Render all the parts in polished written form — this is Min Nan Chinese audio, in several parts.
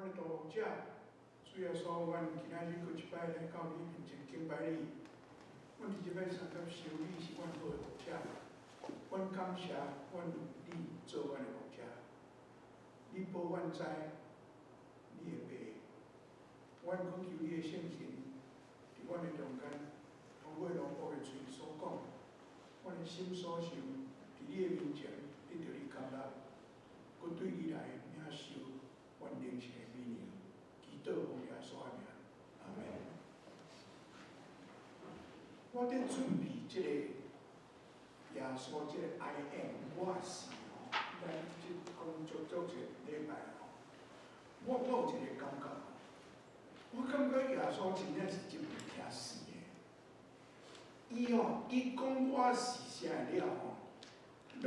阮的大牧者，主耶穌，阮今仔日閣一擺來到你面前敬拜你。阮佇這擺相佮受你是阮好的牧者，阮感謝阮有你做阮的牧者。你保阮知你的話，阮懇求你的聖神佇阮的中間，通過奴僕的喙所講，阮的心所想，佇你的面前得著你接納，閣對你來領受阮靈性的美糧。祈禱奉耶穌的名，阿門。我佇準備這個耶穌這個 I am 我是吼，咱這講足足一禮拜吼，我有一個感覺，我感覺耶穌真正是一物件死的。伊吼，伊講我是啥了吼，攏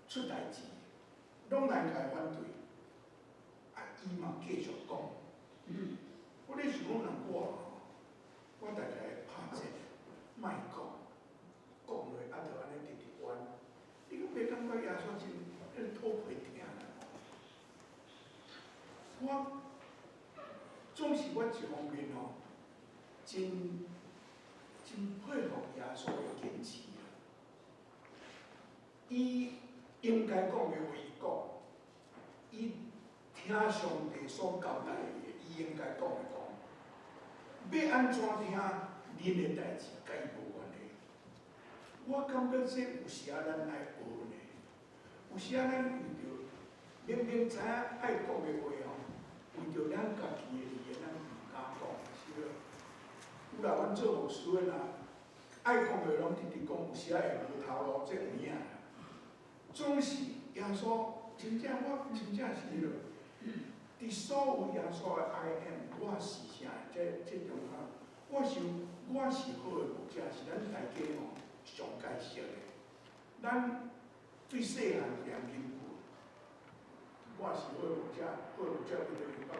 出代誌，攏來共伊反對，啊，伊嘛繼續講。我咧想講，若我吼，我大概會拍折，莫講，講落啊，就按呢直直冤。你閣袂感覺耶穌真彼個肚皮疼啦？我總是我一方面吼，真真佩服耶穌的堅持啊！伊應該講的話，伊講；伊聽上帝所交代的，伊應該講的講。欲按怎聽，恁的代誌佮伊無關係。我感覺這有時仔咱愛學呢，有時仔咱為著明明知影愛講的話吼，為著咱家己的利益，咱毋敢講，是無？有啦，阮做牧師的啦，愛講的攏直直講，有時仔會無頭路，這有影啦。總是耶穌真正，我真正是彼落，佇所有耶穌的 I am，我是啥？這中間，我想我是好的牧者，是咱大家吼上該識的。咱對細漢就念經句，我是好的牧者，好的牧者為著羊羔。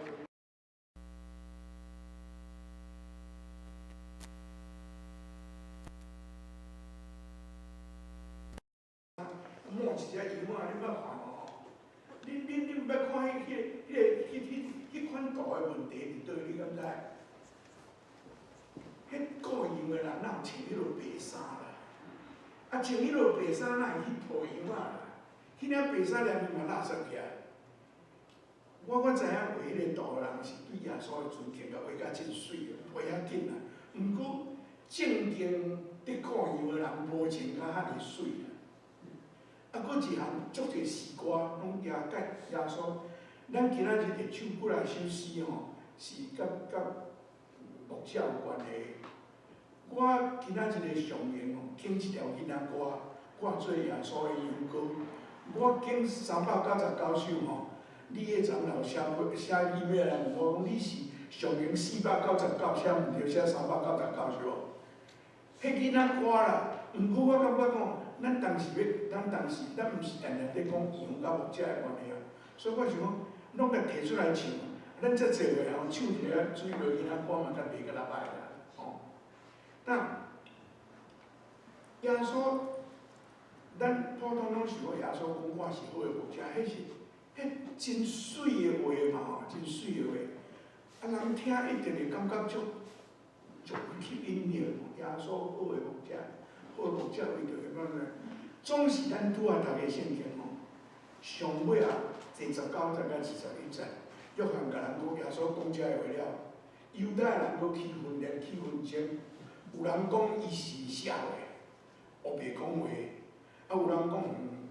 摸一隻羊仔，你捌看無吼？恁毋捌看彼、彼、彼個、彼、彼、彼款圖的問題佇佗？你敢知？彼顧羊的人哪有穿彼落白衫啦？啊，穿彼落白衫哪會去抱羊仔啦？彼領白衫連伊嘛垃圾起來。我知影畫彼個圖的人是對耶穌的尊敬，共畫甲真媠，無要緊啦。毋過正經佇顧羊的人無穿甲遐爾媠啦。啊，閣一項足濟詩歌，攏也佮耶穌。咱今仔日會唱過來首詩吼，是佮牧者有關係。我今仔日的上言吼，揀一條囡仔歌，掛做耶穌的羊羔。我揀399首吼，你彼長老寫寫 email 來問我講，你是上言499寫毋著，寫三百九十九首。彼囡仔歌啦，毋過我感覺講，咱當時欲，咱當時，咱毋是定定佇講羊佮牧者的關係啊，所以我想講，攏共提出來唱，咱遮濟歲吼，唱一个水落囡仔歌嘛，較袂閣那歹啦，吼。但耶穌，咱普通攏想講耶穌講我是好的牧者，彼是彼真媠的話嘛吼，真媠的話。啊，人聽一定會感覺足足有吸引力。耶穌好的牧者，好的牧者為著啥物呢？總是咱拄仔讀的聖經吼，上尾仔第十九節佮21節，約翰共人講耶穌講這个話了，猶太人閣起紛爭，起紛爭。有人講伊是痟的，烏白講話；啊，有人講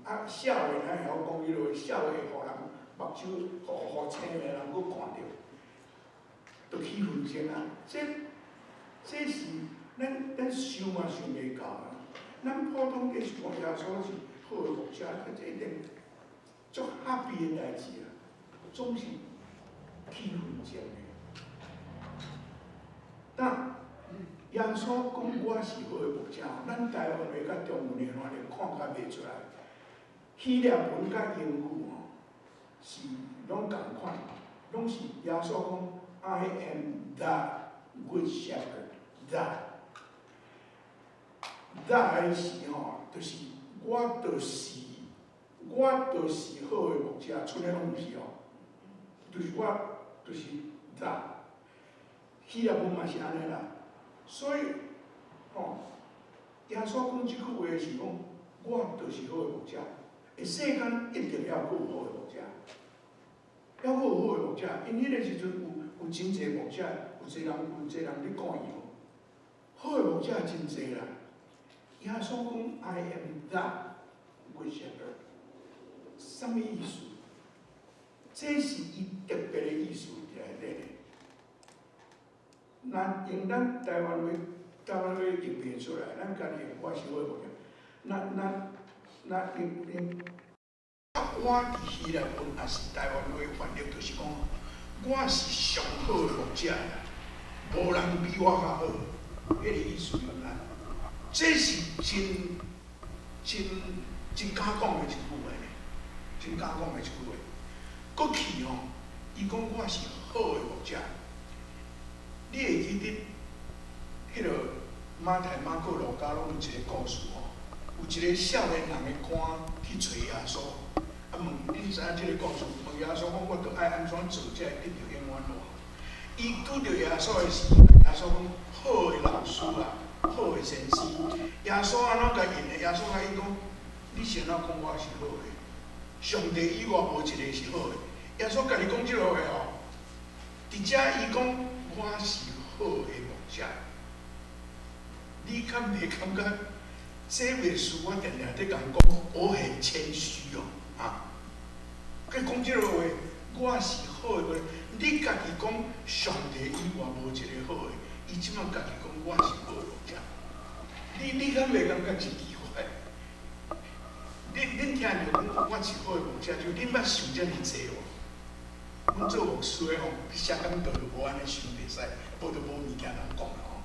啊，痟的哪會曉講彼落話？痟的會予人目睭，予青的人閣看著，就起紛爭啊！這是咱想嘛想袂到啊！咱普通計是講耶穌是好的牧者，這一定足 happy 的代誌啊，總是起紛爭的。但耶穌講我是好的牧者，咱台灣話佮中文的翻譯看較袂出來。希臘文佮英語吼是攏仝款，攏是耶穌講 I am the good shepherd. The the 的是吼，就是我就是好的牧者，賰的攏毋是哦，就是我，就是 the。希臘文嘛是按呢啦，所以，吼，耶穌講這句話是講，我就是好的牧者。欸，世間一定猶閣有好的牧者，猶閣有好的牧者，因彼個時陣有真濟牧者，有濟人咧顧羊，好的牧者真濟啦。耶穌講：I am the good shepherd，啥物意思？這是伊特別的意思佇內底咧。若用咱台灣話譯袂出來，咱家己用我是好的牧者。若用我佇希臘文抑是台灣話翻譯，就是講，我是上好的牧者啦，無人比我較好，彼個意思就啦。這是真真真敢講的一句話呢，真敢講的一句話。閣去吼，伊講我是好的牧者。你會記得彼個馬太、馬可、路加攏有一個故事吼，有一個少年人的官去揣耶穌，啊問，恁知影這個故事？問耶穌講，我著愛按怎做才會得著永遠活？伊拄著耶穌的時，耶穌講好的老師啊，好的先生。耶穌按怎共應的？耶穌共伊講，你是按怎講我是好的？上帝以外無一個是好的。耶穌家己講這個話哦，佇遮伊講我是好的牧者，你敢袂感覺這袂輸？我定定佇共講，我很謙虛哦，啊！閣講這個話，我是好的牧者，你家己講上帝以外無一個好的，伊這擺家己講我是好的牧者，你敢袂感覺真奇怪？恁聽著講我是好的牧者，就恁捌想遮爾濟無？阮做牧師的吼，寫講道就無按呢想袂使，無就無物件通講啦吼。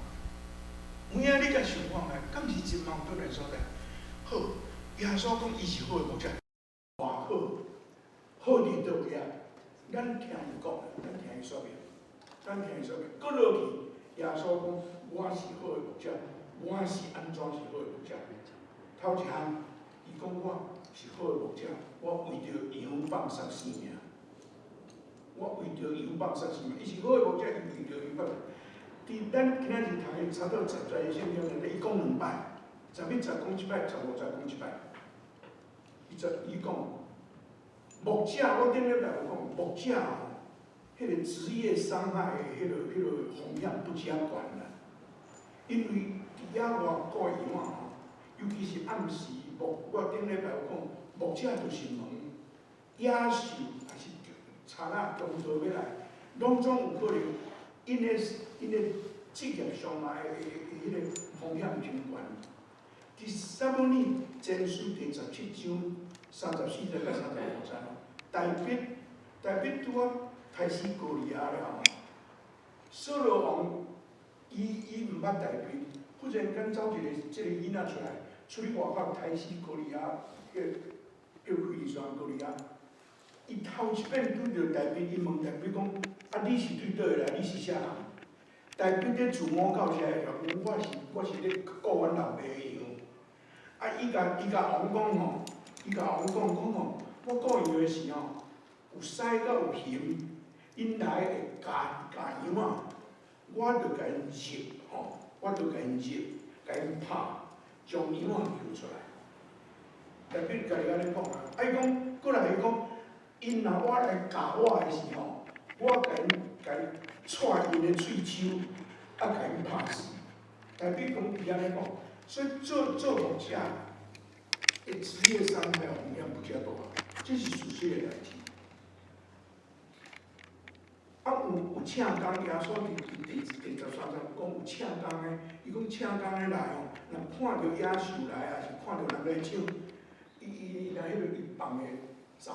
有影你共想看覓，敢是真矛盾的所在？好，耶穌講伊是好的牧者，偌好，好佇佗位啊？咱聽伊講，咱聽伊說明，咱聽伊說明。閣落去，耶穌講我是好的牧者，我是按怎是好的牧者？頭一項，伊講我是好的牧者，我為著羊放殺性命。我為著羊放殺性命，伊是好的牧者，伊為著羊放。佇咱今仔日讀的差不多十節聖經內底，伊講兩擺，11節講一擺，15節講一擺。伊講牧者，我頂禮拜有講牧者吼，彼個職業傷害的彼個風險不遮懸啦。因為佇遐外顧羊仔吼，尤其是暗時牧，我頂禮拜有講牧者就是問野獸，抑是賊仔強盜欲來，攏總有可能，𪜶的職業傷害的彼個風險真懸。佇撒母耳前書第17章34節到35節，大衛拄仔刣死歌利亞了後，掃羅王伊毋捌大衛，忽然間走一個這個囡仔出來，出去外口刣死歌利亞，叫非利士人歌利亞。伊頭一擺拄著大衛，伊問大衛講：啊，你是對佗位來？你是啥人？大衛佇自我教示的時陣，講我是咧顧阮老爸的羊。啊，伊共王講吼，伊共王講講吼，我顧羊的時吼，有獅佮有熊，𪜶來會咬咬羊仔，我就共𪜶入吼，我就共𪜶入，共𪜶拍，將羊仔救出來。大衛家己按呢講啊，啊伊講，閣來伊講，𪜶若倚來咬我的時吼，我共𪜶掣𪜶的喙鬚，啊，共𪜶拍死。大衛講伊按呢講，所以做牧者的職業傷害風險不遮大，這是事實的代誌。啊，有請工，耶穌佇第13節講有請工的，伊講請工的來吼，若看著野獸來，抑是看著人來搶，伊若彼個伊放會走。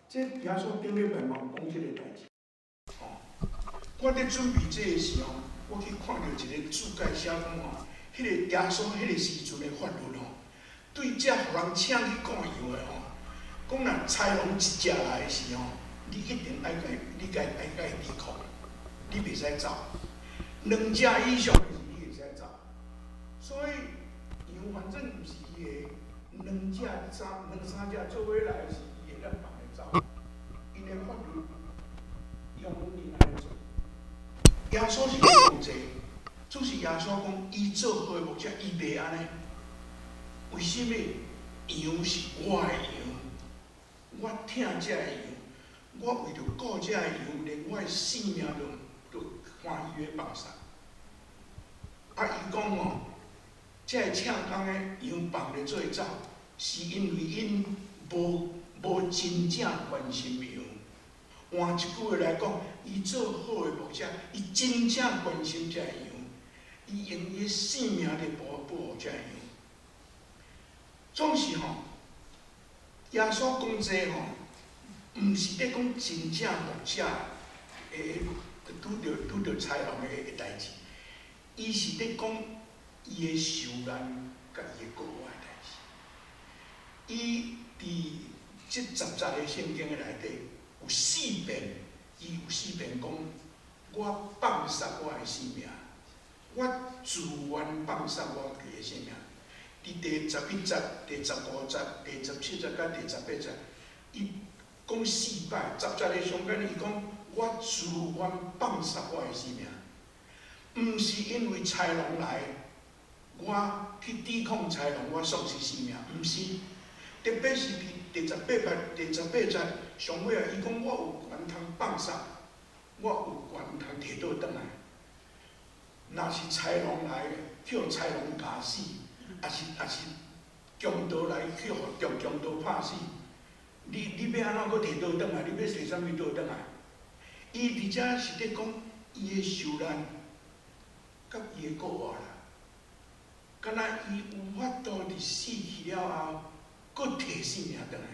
這耶穌頂禮拜嘛有講這個代誌。吼，我佇準備這个時吼，我去看著一個注解寫講吼，彼個耶穌彼個時陣的法律吼，對這予人請去顧羊的吼，講若豺狼一隻來的時吼，你一定愛共，你共愛共伊抵抗，你袂使走。兩隻以上的是你會使走。所以羊反正毋是伊的，兩隻三兩三隻做伙來的是伊會當放會走。𪜶的法律向阮恁按呢做。耶穌是咧講這，總是耶穌講，伊做好的牧者，伊袂按呢。為啥物？羊是我的羊，我疼這个羊，我為著顧這個羊，連我的性命都歡喜欲放捨。啊，伊講哦，這个搶工的羊放咧做走，是因為𪜶無真正關心羊。換一句話來講，伊做好的牧者，伊真正關心這个羊，伊用伊的性命來保護這个羊。總是吼，耶穌講這吼，毋是咧講真正牧者會拄著豺狼的代誌，伊是咧講伊的受難佮伊的復活的代誌。伊佇這十節的聖經的內底有四遍，伊有四遍講我放捨我的性命，我自願放捨我家己的性命。佇第11節、第15節、第17節佮第18節，伊講四擺，十節的上間伊講我自願放捨我的性命，毋是因為豺狼來，我去抵抗豺狼，我喪失性命，毋是。特別是佇第18節、第18節上尾啊，伊講我有權通放捨，我有權通提倒轉來。若是豺狼來，去予豺狼咬死，抑是強盜來去予強盜拍死，你欲按怎閣提倒轉來？你欲提啥物倒轉來？伊佇遮是咧講伊的受難，佮伊的復活啦。敢若伊有法度佇死去了後，閣提性命轉來。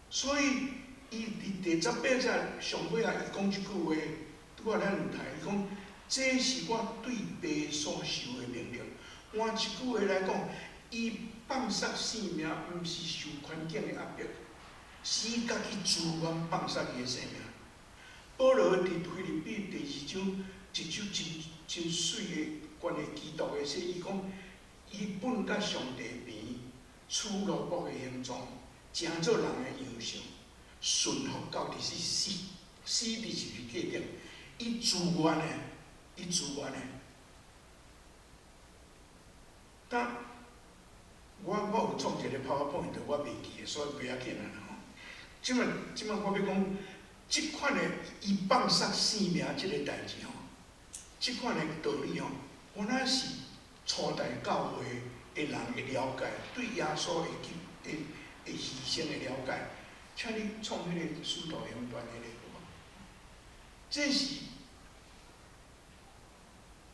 所以，伊佇第18節上尾啊，伊講一句話，拄仔咱有讀，伊講：這是我對爸所受的命令。換一句話來講，伊放捨性命，毋是受環境的壓迫，是伊家己自願放捨伊的性命。保羅佇腓立比第二章一首真真媠的關於基督的詩，伊講：伊本佮上帝平，取奴僕的形狀，成做人的樣式，順服到佇死死死佇十字架頂，伊自願的，伊自願的。但我有創一個 PowerPoint，我袂記得，所以袂要緊啊吼。這擺我欲講，這款的伊放捨性命這个代誌吼，這款的道理吼，原來是初代教會的人的了解，對耶穌的的犧牲的了解。請你創彼个使徒行傳彼个好無？這是，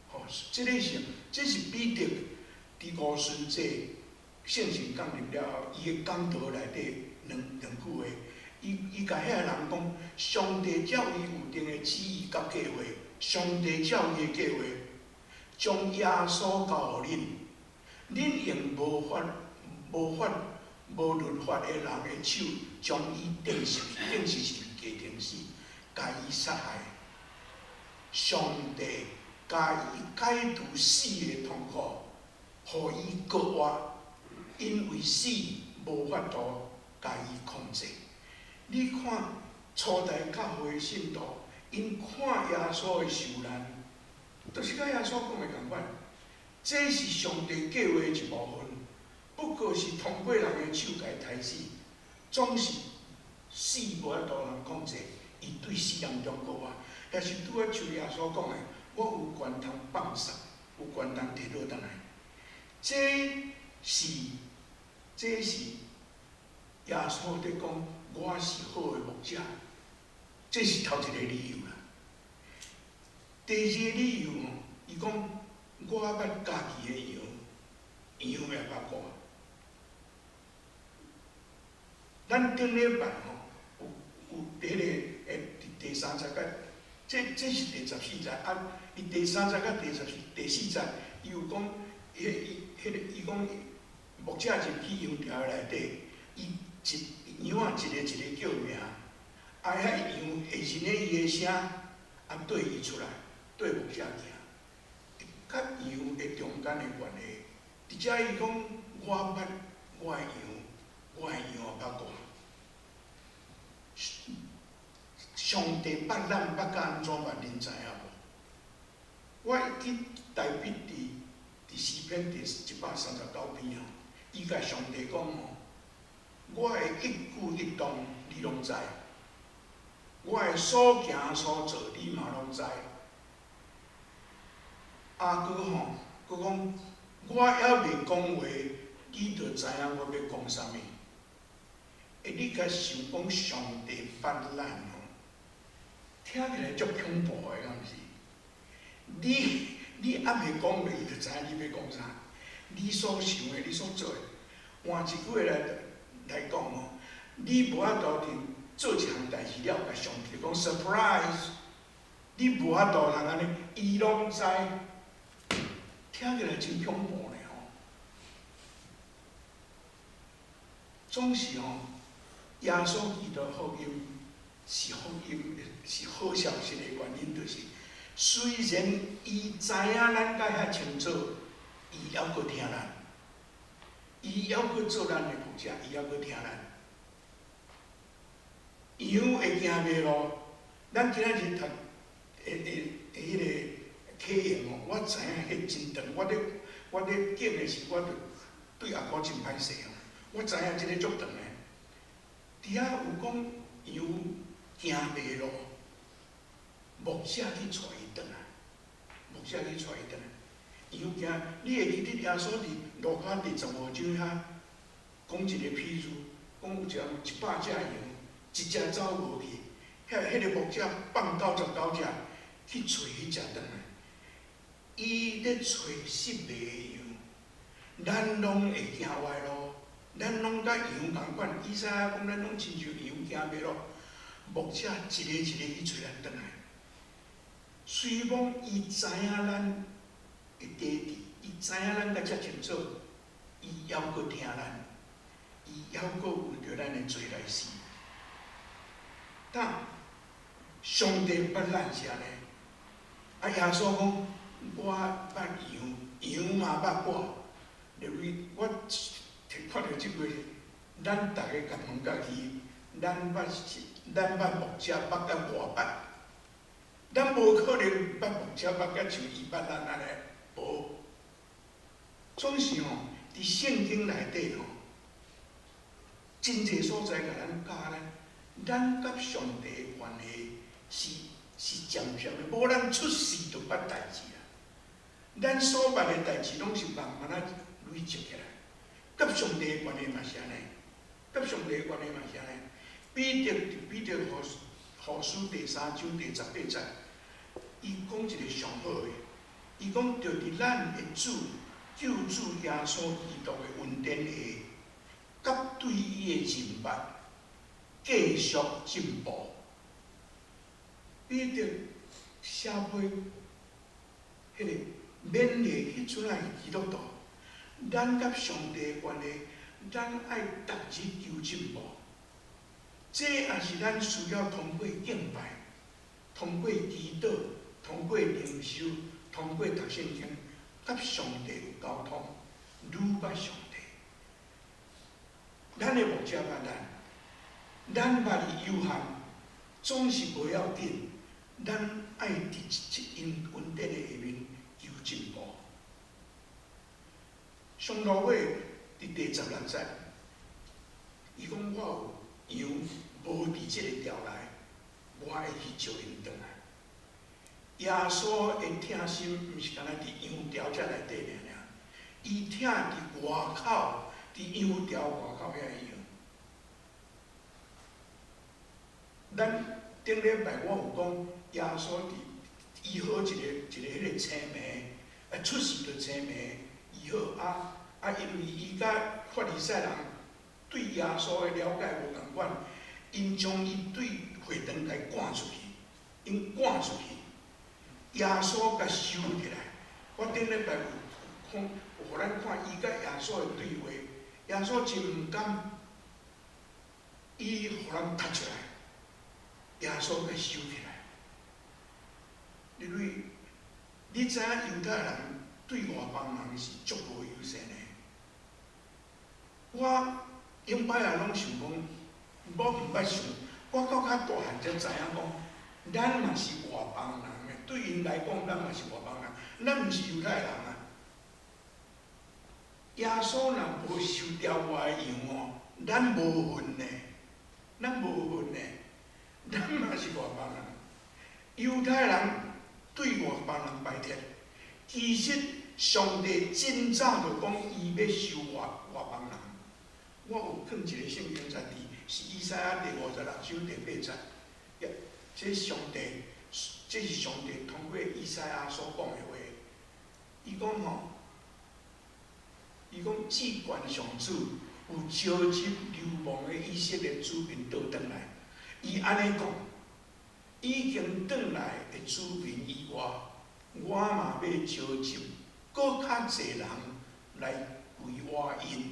吼，這個是彼得佇五旬節聖神降臨了後，伊的講道內底兩句話，伊共遐个人講，上帝照伊預定的旨意佮計劃，上帝照伊的計劃，將耶穌交予恁，恁用無律法的人的手，將伊釘十字架釘死，共伊殺害。上帝共伊解除死的痛苦，予伊復活，因為死無法度共伊控制。你看初代教會的信徒，𪜶看耶穌的受難，就是佮耶穌講的仝款。這是上帝計劃的一部分，不過是通過人的手共伊刣死，總是死無法度通控制，伊對死人中復活，也是拄仔像耶穌講的，我有權通放捨，有權通提倒轉來。這是耶穌佇講，我是好的牧者，這是頭一个理由啦。第二个理由吼，伊講我捌家己的羊，羊也捌我。咱頂禮拜吼，有佇彼个第三節佮，這是第14節啊。伊第三節佮第四節，伊有講，伊講牧者入去羊埕內底，伊一羊仔一个一个叫名，啊，遐羊會認得伊的聲，啊，綴伊出來，綴牧者行，佮羊的中間的關係，佇遮伊講我捌我的羊，我的羊也捌我。上帝捌咱捌甲按怎捌？恁知影無？我記大衛佇詩篇第139篇哦，伊共上帝講哦，我的一舉一動你攏知，我的所行所做你嘛攏知。啊，閣吼，閣講我猶未講話，你就知影我欲講啥物。欸，你較想講上帝捌咱吼，聽起來足恐怖的，敢毋是？你猶未講話，伊就知影你欲講啥。你所想的，你所做的，換一句話來講吼，你無法度佇做一項代誌了，共上帝講 surprise，你無法度通按呢，伊攏知，聽起來真恐怖呢吼。總是吼，耶穌基督福音是福音，是好消息的原因，就是雖然伊知影咱甲遐清楚，伊猶閣疼咱，伊猶閣做咱的牧者，伊猶閣疼咱。羊會行迷路，咱今仔日讀的彼个啟應吼，我知影彼真長，我咧講的時，我就對阿哥真歹勢吼。我知影這个足長的，佇遐有講羊行迷路，牧者去帶伊轉來，牧者去帶伊轉來。羊行，你會記得耶穌佇路加第15章遐講一個譬喻，講有一人100隻羊，一隻走無去，彼个牧者放99隻去揣彼隻轉來。伊咧揣失迷的羊，咱攏會行歪路，咱攏佮羊仝款。以賽亞講，咱攏親像羊行迷路，牧者一个一个去揣咱轉來。雖罔伊知影咱的底底，伊知影咱甲遮清楚，伊猶閣疼咱，伊猶閣為著咱的罪來死。但上帝捌咱是按呢，啊耶穌講，我捌羊，羊嘛捌我。因為我看著這句，咱逐个共問家己，咱捌牧者捌甲偌捌？咱無可能捌牧者捌甲像伊捌咱按呢，無。總是吼，佇聖經內底吼，真濟所在共咱教咱，咱佮上帝的關係是漸漸的，無咱出世就捌代誌啊。咱所捌的代誌攏是慢慢仔累積起來。佮上帝的關係嘛是按呢，佮上帝的關係嘛是按呢。彼得後書第3章第18節，伊講一個上好的，伊講著佇咱的主救主耶穌基督的恩典下，佮對伊的認捌繼續進步。彼得寫批彼个勉勵彼陣仔基督徒，咱佮上帝的關係，咱愛逐日求進步。這也是咱需要通過敬拜、通過祈禱、通過靈修、通過讀聖經，佮上帝有溝通，愈捌上帝。咱的牧者捌咱，咱捌伊有限，總是無要緊。咱愛佇𪜶恩典的下面求進步。上路尾佇第16節，伊講我有羊無佇這個牢內，我會去召𪜶轉來。耶穌的疼心毋是干焦佇羊牢遮內底爾爾，伊疼佇外口，佇羊牢外口遐个羊。咱頂禮拜我有講，耶穌佇醫好一个一個彼個青盲，啊出世就青盲，醫好啊啊，因為伊佮法利賽人對耶穌的了解無仝款，𪜶將伊對會堂共伊趕出去，𪜶趕出去，耶穌共收起來。我頂禮拜有看，有予咱看伊佮耶穌的對話，耶穌真毋甘，伊予人踢出來，耶穌共收起來。因為你知影猶太人對外邦人是足無友善的。我永擺也攏想講，我毋捌想，我到較大漢才知影講，咱嘛是外邦人的，對𪜶來講，咱嘛是外邦人，咱毋是猶太人啊。耶穌若無收牢外的羊哦，咱無份呢，咱無份呢，咱嘛是外邦人。猶太人對外邦人排斥，其實上帝真早就講伊欲收外邦人。我有囥一個聖經節佇，是以賽亞第56章第8節。這是上帝通過以賽亞所講的話。伊講吼，伊講至懸上主有召集流亡的以色列子民倒轉來。伊按呢講，已經轉來的子民以外，我嘛欲召集閣較濟人來歸我𪜶。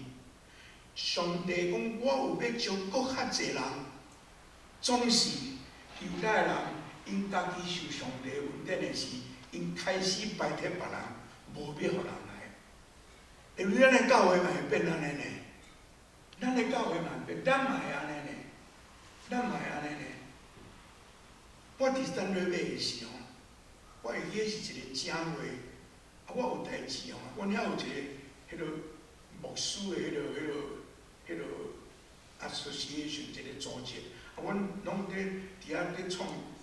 上帝講，我有欲召閣較濟人，總是猶太人𪜶家己受上帝恩典的時，𪜶開始排斥別人，無欲予人來。因為咱的教會嘛會變按呢呢，咱的教會嘛會變，咱嘛會按呢呢，咱嘛會按呢呢。我佇三月尾的時吼，我會記是一個正月，啊，我有代誌吼，阮遐有一個彼個牧師的彼個 association 一個組織，啊，阮攏佇遐咧創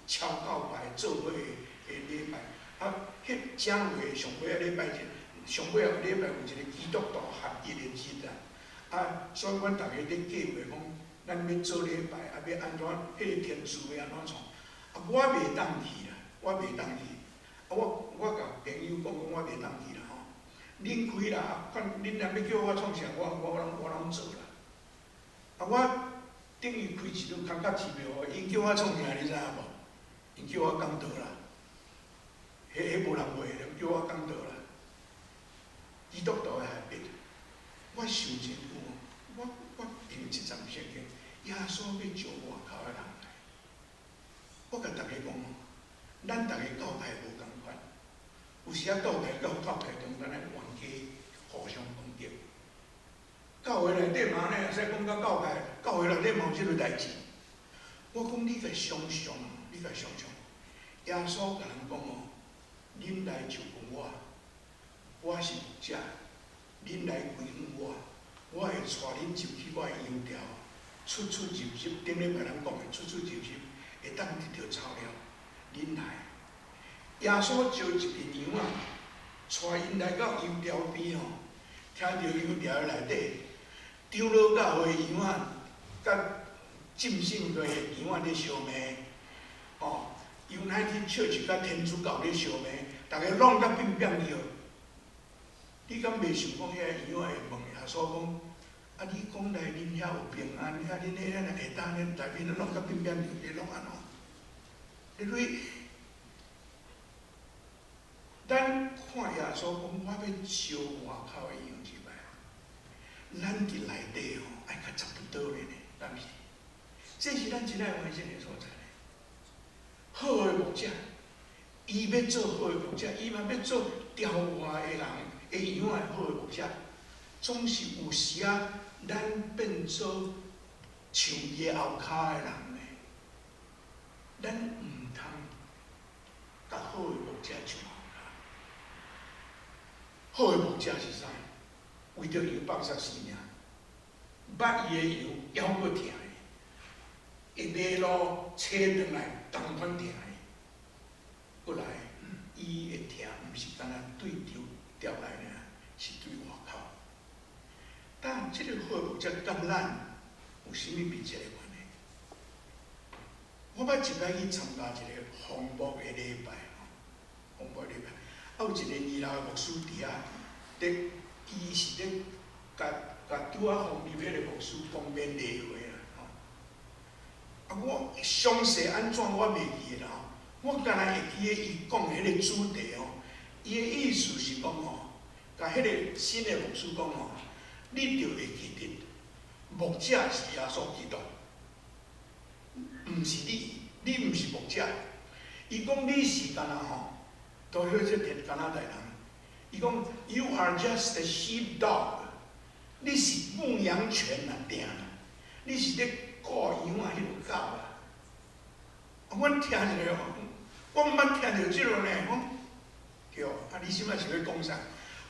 超教派做伙的禮拜，啊，彼正月上尾仔禮拜日，上尾仔禮拜有一個基督徒合一的日啊，啊，所以阮逐家咧計劃講，咱欲做禮拜，啊，欲按怎，彼個天主欲按怎創，啊，我袂當去啦，我袂當去，啊，我共朋友講講，我袂當去啦吼，恁開啦，看恁若欲叫我創啥，我攏做啦。啊，我等於開一頓感覺奇妙，𪜶叫我創啥，你知影無？𪜶叫我講道啦，彼無人話，叫我講道啦。基督徒的合一，我想真久，我用這節聖經，耶穌欲召外口的人來。我共逐家講，咱逐家教派無仝款，有時仔教派佮教派中間的冤家互相攻擊。教會內底嘛按呢會使講到教派，教會內底嘛有這個代誌。我講你共想象，你共想象，耶穌共人講哦，恁來就近我，我是牧者，恁來歸向我，我會帶恁入去我的羊牢，出出入入，頂禮拜咱講的出出入入，會當得著草料。恁來，耶穌召一群羊仔，帶𪜶來到羊牢邊吼，聽著羊牢內底長老教會羊仔，佮浸信會的羊仔咧相罵，吼，United Church 佮天主教咧相罵，逐家攏甲變變去。你敢袂想講遐羊仔會問耶穌講？啊！你講來恁遐有平安，遐恁彼個下當咧內面攏甲變變去，攏按怎？你對，咱看耶穌講，我欲召外口的羊入來，咱佇內底吼愛較差不多咧呢，敢毋是？這是咱真愛反省的所在。好的牧者，伊欲做好的牧者，伊嘛欲做牢外的人的羊的好的牧者，總是有時仔咱變做像伊後跤的人呢。咱毋通共好的牧者搶後跤。好的牧者是啥？為著羊放捨性命，捌伊的羊，猶閣疼伊，會迷路揣轉來仝款疼伊。過來，伊的疼毋是干焦對牢牢內爾，是對外口。但這個好牧者佮咱有啥物密切的關係？我捌一擺去參加一個紅牧的禮拜，吼，紅牧禮拜，啊有一個年老的牧師佇遐，咧，伊是咧共共拄仔封立彼個牧師講勉勵話啦，吼。啊，我詳細按怎我袂記得啦，吼，我干焦會記得伊講的彼個主題吼，伊的意思是講吼，共彼個新的牧師講吼，你著會記得，牧者是耶穌基督，毋是你，你毋是牧者。伊講你是干焦吼，都好似加拿大人。伊講 You are just a sheep dog，你是牧羊犬啊，定啦，你是咧顧羊仔彼個狗啦。阮聽一下吼，我毋捌聽著這个呢，講對，啊你這擺是欲講啥？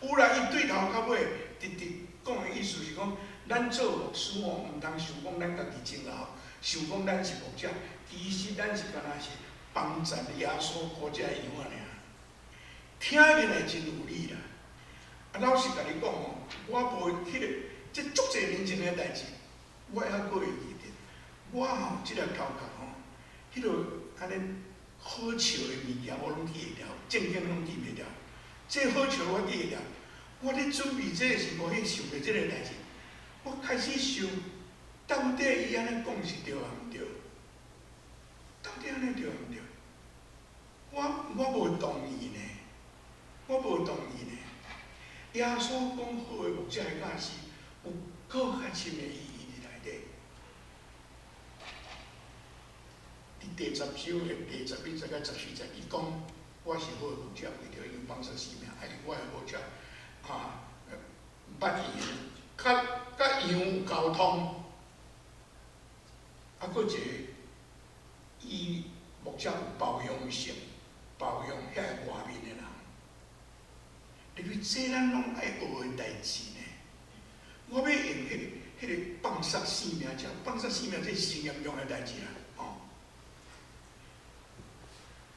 有啦，伊對頭到尾直直講的意思是講，咱做牧師吼，毋通想講咱家己真姣，想講咱是牧者，其實咱是敢若是幫贊耶穌顧這羊仔爾。聽起來真有理啦。啊，老實共你講吼，我無彼个，這足濟年前的代誌，我猶閣會記得。我吼這个頭殼吼，彼个按呢好笑的物件我攏記會牢，正經攏記袂牢。這好笑我記會牢。我咧準備這個時，無去想著這个代誌，我開始想，到底伊按呢講是對抑毋對？到底按呢對抑毋對？我無同意呢，我無同意呢。耶穌講好的牧者的教示，有閣較深的意義佇內底。佇第十章的第11節到14節，伊講我是好的牧者，為著羊放捨性命，啊，我的牧者啊，捌羊，佮佮羊有溝通。啊，閣一個，伊牧者有包容性，包容遐個外面的人。入去這咱攏愛學的代誌呢。我欲用彼個放捨性命，這放捨性命這是真嚴重的代誌啦，吼。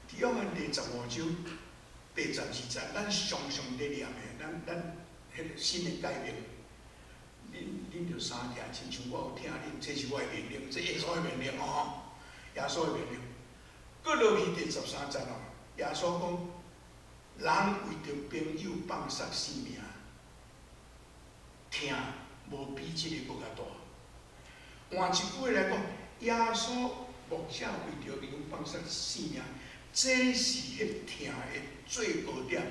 佇約翰第15章第12節，咱常常佇念的，咱彼個新的誡命，恁著相疼，親像我有疼恁，這是我的命令，這耶穌的命令哦，耶穌的命令。閣落去第13節哦，耶穌講，人為著朋友放捨性命，疼無比這个閣較大。換一句話來講，耶穌牧者為著羊放捨性命，這是彼疼的最高點，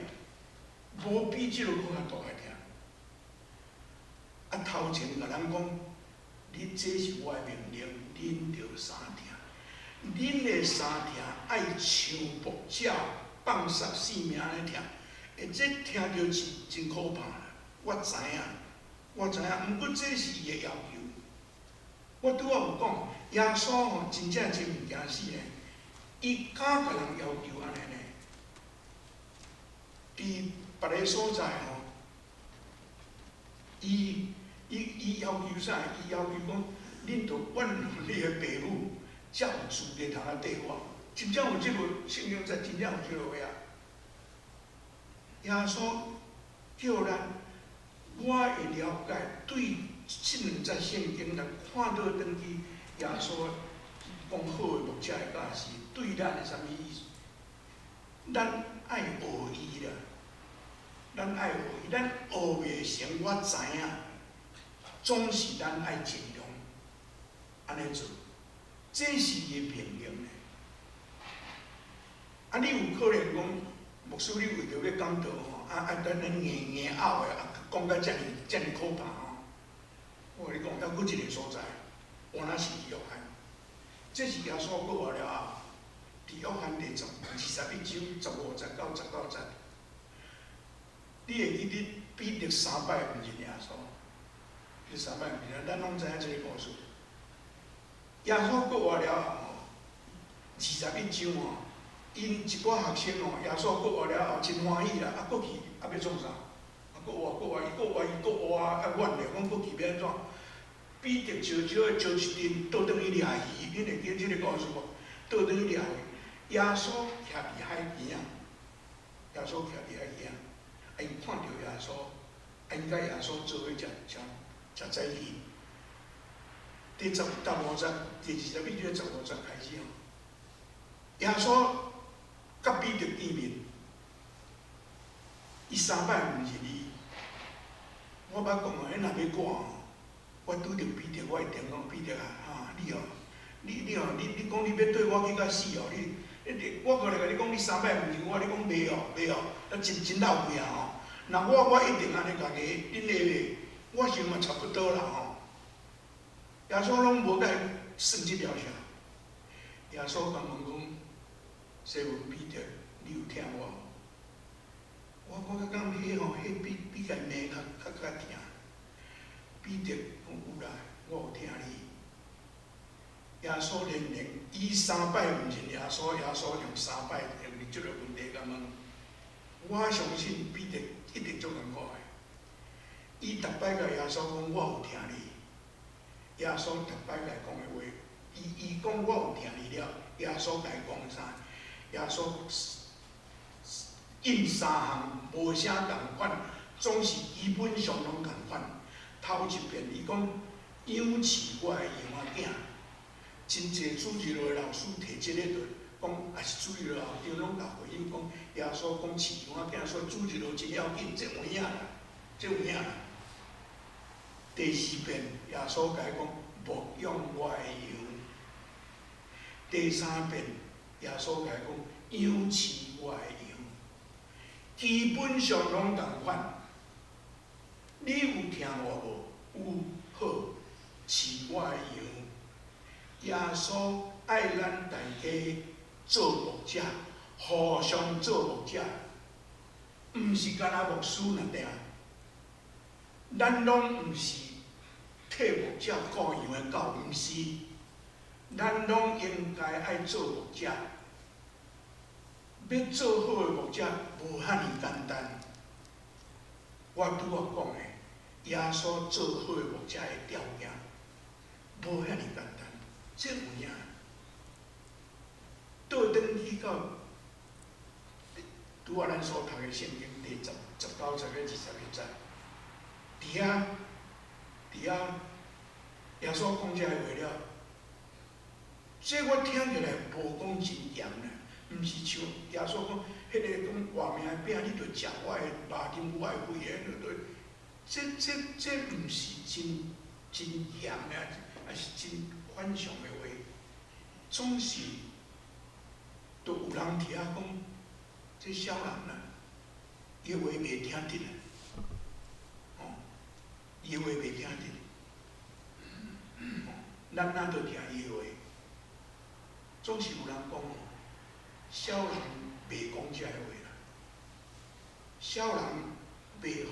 無比這个閣較大的疼。啊，頭前共咱講，你這是我的命令，恁著相疼。恁的相疼愛像牧者放捨性命按呢疼，欸，這聽著是真可怕啦。我知影，我知影，毋過這是伊的要求。我拄仔有講，耶穌吼真正真毋驚死呢，伊敢共人要求按呢呢？佇別个所在吼，伊要求啥？伊要求講，恁著怨你的爸母，才有資格通來綴我。真正有這個聖經在，真正有這個話啊！耶穌叫咱，我會了解，對這兩節聖經來看倒轉去，耶穌講好的牧者的教示，對咱是啥物意思？咱愛學伊啦，咱愛學伊，咱學袂成，我知影，總是咱愛盡量按呢做，這是伊的命令呢。啊，你有可能講，牧師，你為著欲講道吼，啊，咱咱硬硬拗的，啊，講甲遮爾遮爾可怕吼。我共你講，猶閣一个所在，原來是約翰，這是耶穌復活了後，佇約翰第21章15節到19節，你會記得彼得三擺毋認耶穌，彼得三擺毋認，咱攏知影這个故事。耶穌復活了後吼，二十一章吼。𪜶一寡學生吼，耶穌復活了後真歡喜啦，啊，閣去啊欲創啥？啊，閣活閣活，伊閣活伊閣活啊，怨咧，講閣去欲按怎？彼得招招的招一陣，倒轉去掠魚，恁會記得這个故事無？倒轉去掠魚，耶穌徛佇海邊仔，耶穌徛佇海邊仔，啊，𪜶看著耶穌，啊，𪜶佮耶穌做伙食食食早起。第十五節，第21章十五節開始吼，耶穌佮彼得見面，伊三擺毋認伊。我捌講哦，彼若欲我吼，我拄著彼得，我一定講彼得啊，哈，你哦，你哦，你講你欲綴我去到死哦，你我過來共你講，你三擺毋認我，你講袂哦，袂哦，啊真真老氣啊吼。若我一定按呢共伊，恁會袂？我想嘛差不多啦吼。耶穌攏無共伊算這條線。耶穌共問講：西門彼得，你有疼我無？我感覺彼吼，彼比共伊罵較疼。彼得講有啦，我有疼你。耶穌連連伊三擺毋認耶穌，耶穌用三擺用這个問題共問。我相信彼得一定足艱苦的。伊逐擺共耶穌講我有疼你，耶穌逐擺共伊講的話，伊伊講我有疼你了，耶穌共伊講啥？耶穌應三項無啥仝款，總是基本上攏仝款。頭一遍伊講養飼我的羊仔囝，真濟主日學的老師提這个就講，抑是主日學校長攏共回應講，耶穌講飼羊仔囝，所以主日學真要緊，這有影啦，這有影啦。第四遍耶穌共伊講牧養我的羊，第三遍耶穌共伊講養飼我的羊，基本上攏仝款。你有疼我無？有，好，飼我的羊。耶穌愛咱大家做牧者，互相做牧者，毋是干焦牧師爾定。咱攏毋是替牧者顧羊的狗，毋是。咱攏應該愛做牧者。欲做好的牧者，無遐爾簡單。我拄仔講的，耶穌做好的牧者的條件，無遐爾簡單，這有影。倒轉去到拄仔咱所讀的聖經第十十九節到21節，佇遐佇遐，耶穌講這个話了，這我聽起來無講真嚴啦，毋是像耶穌講，彼个講活命的餅，你著食我的肉，啉我的血，彼个這這這毋是真真嚴的，抑是真反常的話，總是都有人佇遐講，這痟人啦，伊的話袂聽得啦，哦，伊的話袂聽得，咱哪著聽伊的話？總是有人講哦，痟人袂講這个話啦，痟人袂予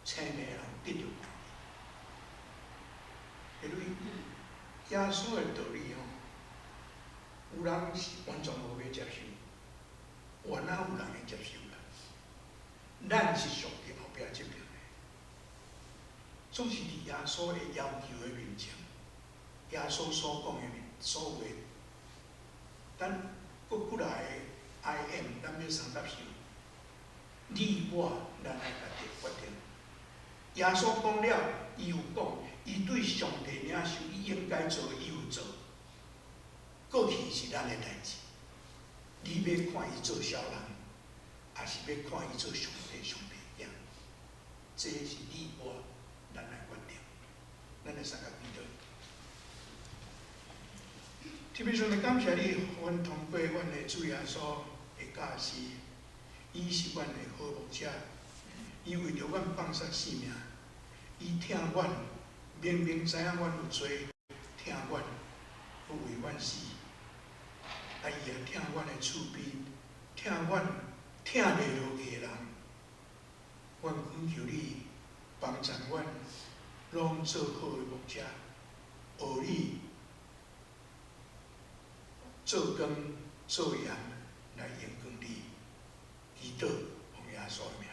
青命的人得著。因為耶穌的道理吼，有人是完全無欲接受，原來有人會接受啦。咱是屬於後壁這邊的，總是佇耶穌的要求的面前，耶穌所講的所話，咱閣幾來個 I M，咱欲相接受，你我咱愛家己決定。耶穌講了，伊有講，伊對上帝領受，伊應該做，伊有做。過去是咱的代誌，你欲看伊做痟人，抑是欲看伊做上帝上帝囝？這是你我咱來決定。咱來三個祈禱。天父上帝，感謝你，予阮通過阮的主耶穌的教示，伊是阮的好牧者，伊為著阮放捨性命，伊疼阮，明明知影阮有罪，疼阮，閣為阮死。啊，伊也疼阮的厝邊，疼阮疼袂落去的人。阮懇求你幫助阮，攏做好的牧者，學你做光做鹽來榮光你。祈禱奉耶穌的名。